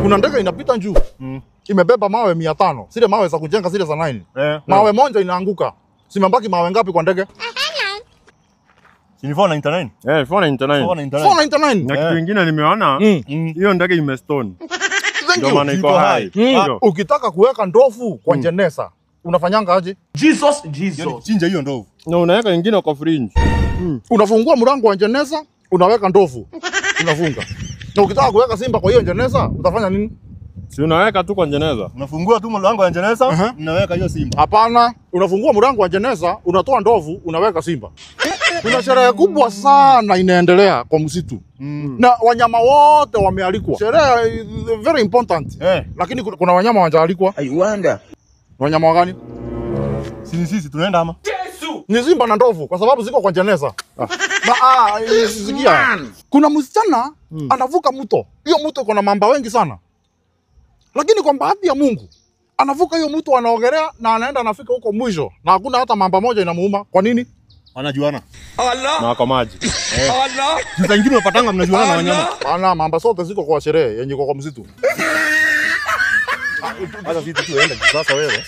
Kuna ndege inapita juu. Imebeba mawe 500. Zile mawe za kujenga zile za 9. Mawe moja inaanguka. Simebaki mawe ngapi kwa ndege? Si ni 499? 499. 499. Na kitu kingine nimeona, hiyo ndege imestone. Ndio maana iko high. Ukitaka kuweka ndovu kwa jeneza, unafanyanga aje? Jesus, Jesus. Chinja hiyo ndovu. Na unaweka nyingine kwa fridge. Unafungua mlango wa jeneza, unaweka ndovu. Unafunga. Na ukitaka kuweka simba kwa hiyo jeneza, utafanya nini? Si unaweka tu kwa jeneza. Unafungua tu mlango wa jeneza, unaweka hiyo simba. Hapana, unafungua mlango wa jeneza, unatoa ndovu, unaweka simba. Kuna sherehe kubwa sana inaendelea kwa msitu. Na wanyama wote wamealikwa. Sherehe very important. Lakini kuna wanyama hawajaalikwa. I wonder. Wanyama gani? Sisi tunaenda ama? Yesu. Ni simba na ndovu kwa sababu ziko kwa jeneza. Sikia. Kuna msichana anavuka mto. Hiyo mto iko na mamba wengi sana. Lakini kwa bahati ya Mungu anavuka hiyo mto, anaogelea na anaenda anafika huko mwisho na hakuna hata mamba moja inamuuma. Kwa nini? Wanajuana. Allah. Na kwa maji. Allah. Sasa nyingine unapatanga mnajuana na wanyama. Bana, mamba zote ziko kwa sherehe yenye iko kwa msitu. Hata sisi tuende sasa wewe.